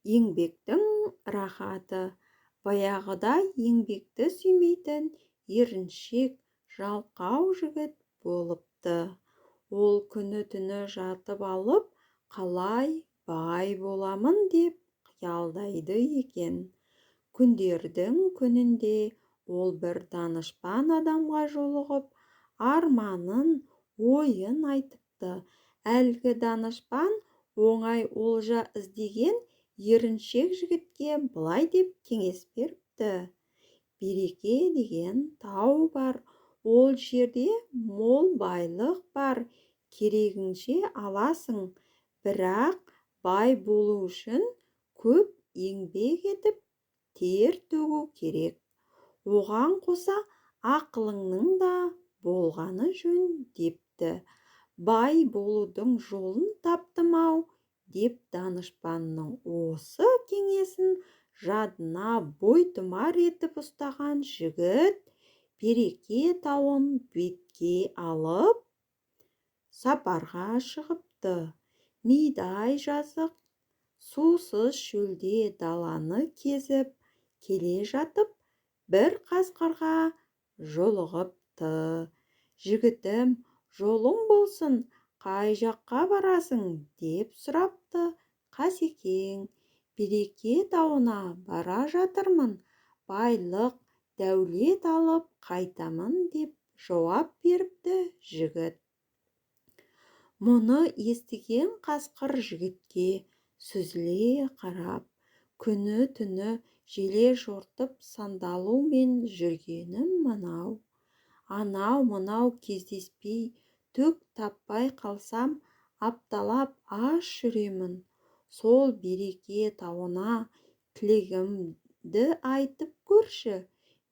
Еңбектің рахаты. Баяғыда еңбекті сүймейтін еріншек, жалқау жігіт болыпты. Ол күні-түні жатып алып, қалай бай боламын деп қиялдайды екен. Күндердің күнінде ол бір данышпан адамға жолығып, арманын, ойын айтыпты. Әлгі данышпан оңай олжа іздеген еріншек жігітке былай деп кеңес беріпті: «Береке деген тау бар, ол жерде мол байлық бар, керегіңше аласың. Бірақ бай болу үшін көп еңбек етіп, тер төгу керек. Оған қоса ақылыңның да болғаны жөн», – депті. «Бай болудың жолын таптым-ау», – деп данышпанның осы кеңесін жадына бойтұмар етіп ұстаған жігіт Береке тауын бетке алып, сапарға шығыпты. Мидай жазық, сусыз шөлде даланы кезіп келе жатып, бір қасқырға жолығыпты. «Жігітім, жолың болсын, қай жаққа барасың?» – деп сұрапты Қасекең. «Береке тауына бара жатырмын, байлық, дәулет алып қайтамын», – деп жауап беріпті жігіт. Мұны естіген қасқыр жігітке сүзіле қарап: «Күні-түні желе жортып сандалумен жүргенім мынау. Анау-мынау кездеспей, түк таппай қалсам, апталап аш жүремін. Сол Береке тауына тілегімді айтып көрші,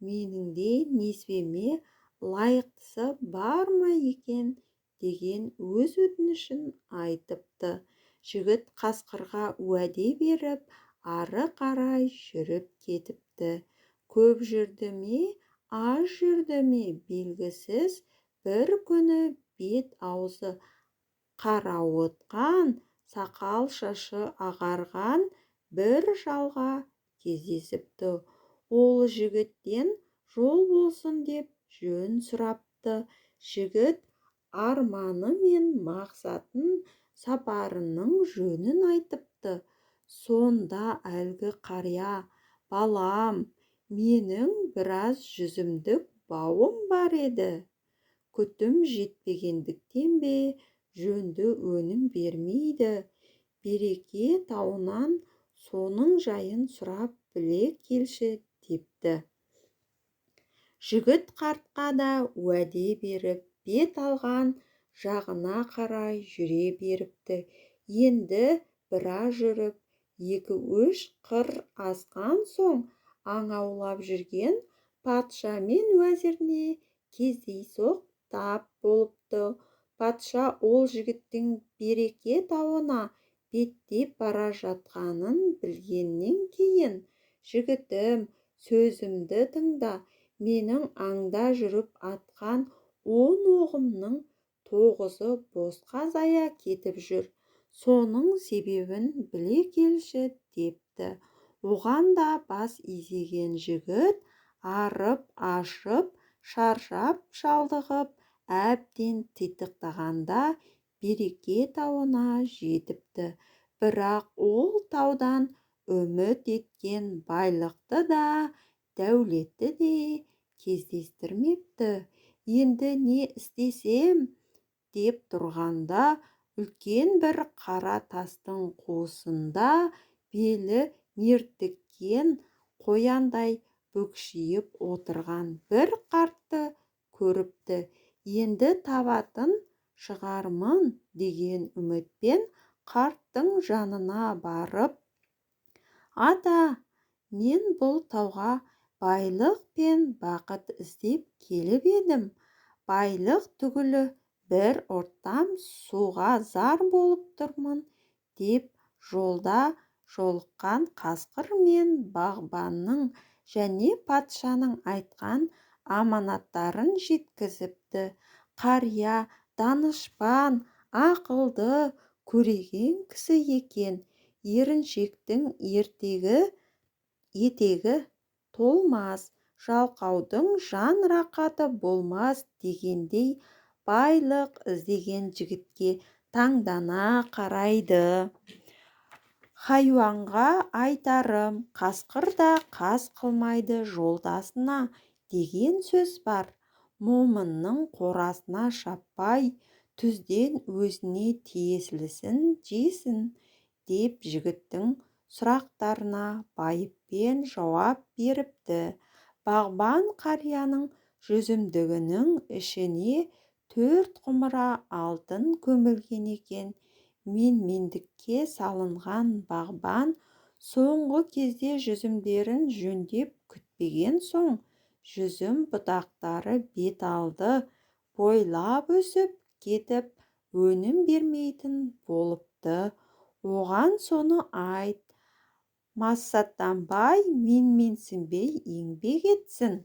менің де несібеме лайықтысы бар ма екен?» – деген өз өтінішін айтыпты. Жігіт қасқырға уәде беріп, ары қарай жүріп кетіпті. Көп жүрді ме, аз жүрді ме, белгісіз, бір күні бет-аузы қарауытқан, сақал-шашы ағарған бір шалға кездесіпті. Ол жігіттен жол болсын деп жөн сұрапты. Жігіт арманы мен мақсатын, сапарының жөнін айтыпты. Сонда әлгі қария: «Балам, менің біраз жүзімдік бауым бар еді. Күтім жетпегендіктен бе, жөнді өнім бермейді. Береке тауынан соның жайын сұрап біле келші», – депті. Жігіт қартқа да уәде беріп, бет алған жағына қарай жүре беріпті. Енді біраз жүріп, екі-үш қыр асқан соң, аң аулап жүрген патша мен уәзіріне кездейсоқ тап болыпты. Патша ол жігіттің Береке тауына беттеп бара жатқанын білгеннен кейін: «Жігітім, сөзімді тыңда. Менің аңда жүріп атқан 10 оғымның тоғызы босқа зая кетіп жүр. Соның себебін біле келші», – депті. Оған да бас изеген жігіт арып-ашып, шаршап-шалдығып, әбден титықтағанда Береке тауына жетіпті. Бірақ ол таудан үміт еткен байлықты да, дәулетті де кездестірмепті. Енді не істесем деп тұрғанда, үлкен бір қара тастың қуысында белі мертіккен қояндай бүкшиіп отырған бір қартты көріпті. Енді табатын шығармын деген үмітпен қарттың жанына барып: «Ата, мен бұл тауға байлық пен бақыт іздеп келіп едім. Байлық түгілі, бір ұрттам суға зар болып тұрмын», – деп, жолда жолыққан қасқыр мен бағбанның және патшаның айтқан аманаттарын жеткізіпті. Қария данышпан, ақылды, көреген кісі екен. Еріншектің етегі толмас, жалқаудың жан рақаты болмас дегендей, байлық іздеген жігітке таңдана қарайды. Хайуанға айтарым, қасқыр да қас қылмайды жолдасына деген сөз бар. Момынның қорасына шаппай, түзден өзіне тиесілісін жесін, деп жігіттің сұрақтарына байыппен жауап беріпті. Бағбан қарияның жүзімдігінің ішіне 4 құмыра алтын көмілген екен. Менмендікке салынған бағбан соңғы кезде жүзімдерін жөндеп күтпеген соң, жүзім бұтақтары бет алды бойлап өсіп кетіп, өнім бермейтін болыпты. Оған соны айт, масаттанбай, менменсінбей еңбек етсін.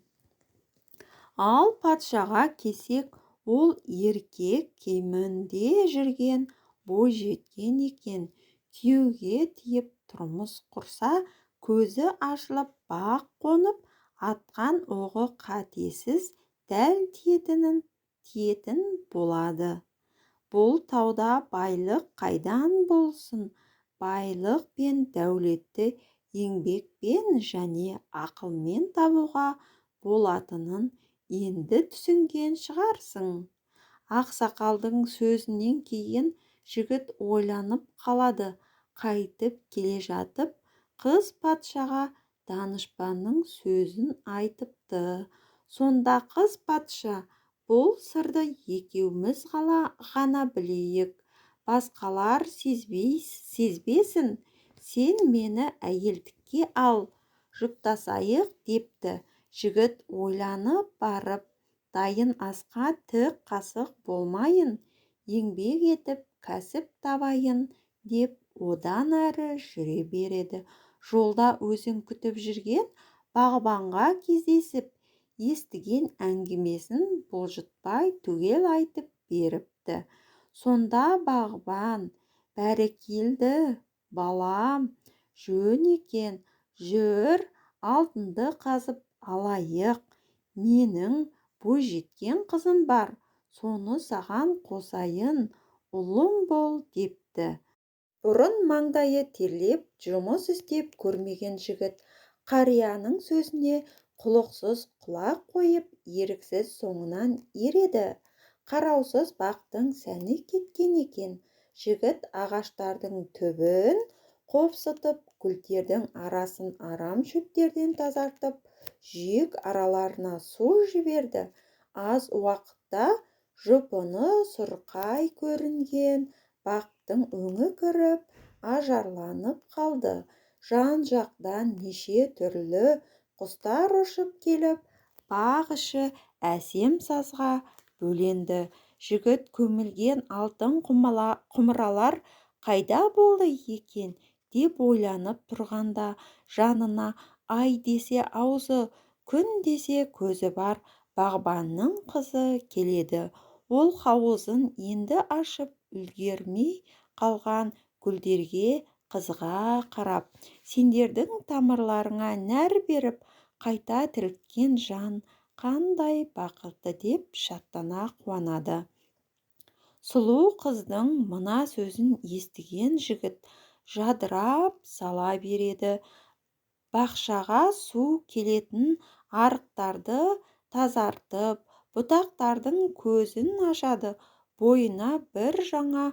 Ал патшаға келсек, ол еркек киімінде жүрген бойжеткен екен. Күйеуге тиіп тұрмыс құрса, көзі ашылып, бақ қонып, атқан оғы қатесіз дәл тиетін болады. Бұл тауда байлық қайдан болсын? Байлық пен дәулетті еңбекпен және ақылмен табуға болатынын енді түсінген шығарсың. Ақсақалдың сөзінен кейін жігіт ойланып қалады. Қайтып келе жатып, қыз патшаға данышпанның сөзін айтыпты. Сонда қыз патша: бұл сырды екеуміз ғана білейік, басқалар сезбесін, сен мені әйелдікке ал, жұптасайық, депті. Жігіт ойланып барып, дайын асқа тік қасық болмайын, еңбек етіп кәсіп табайын деп одан әрі жүре береді. Жолда өзін күтіп жүрген бағбанға кездесіп, естіген әңгімесін бұлжытпай түгел айтып беріпті. Сонда бағбан: бәрекелді, балам, жөн екен, жүр, алтынды қазып алайық. Менің бойжеткен қызым бар, соны саған қосайын, ұлың бол, депті. Бұрын маңдайы терлеп жұмыс істеп көрмеген жігіт қарияның сөзіне құлықсыз құлақ қойып, еріксіз соңынан ереді. Қараусыз бақтың сәні кеткен екен. Жігіт ағаштардың түбін қопсытып, гүлдердің арасын арам шөптерден тазартып, жүйек араларына су жіберді. Аз уақытта жұпыны сұрқай көрінген бақтың өңі кіріп, ажарланып қалды. Жан-жақтан неше түрлі құстар ұшып келіп, бақ іші әсем сазға бөленді. Жігіт көмілген алтын құмыралар қайда болды екен деп ойланып тұрғанда, жанына ай десе аузы, күн десе көзі бар бағбанның қызы келеді. Ол хауызын енді ашып үлгермей қалған гүлдерге қызыға қарап, сендердің тамырларыңа нәр беріп, қайта тірілткен жан қандай бақытты, деп шаттана қуанады. Сұлу қыздың мына сөзін естіген жігіт жадырап сала береді. Бақшаға су келетін арықтарды тазартып, бұтақтардың көзін ашады. Бойына бір жаңа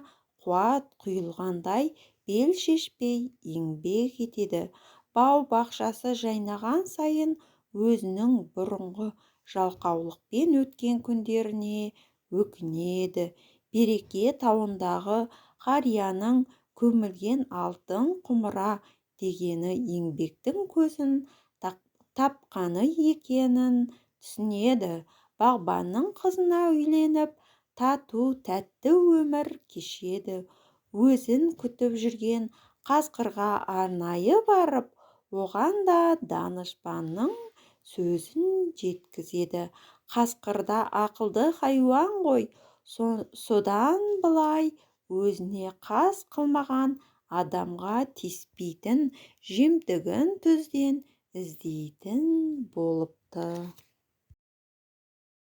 қуат құйылғандай бел шешпей еңбек етеді. Бау-бақшасы жайнаған сайын өзінің бұрынғы жалқаулықпен өткен күндеріне өкінеді. Береке тауындағы қарияның көмілген алтын құмыра дегені еңбектің көзін тапқаны екенін түсінеді. Бағбанның қызына үйленіп, тату тәтті өмір кешеді. Өзін күтіп жүрген қасқырға арнайы барып, оған да данышпанның сөзін жеткізеді. Қасқыр да ақылды хайуан ғой, содан былай өзіне қас қылмаған Адамға тиіспейтін жемтігін түзден іздейтін болыпты.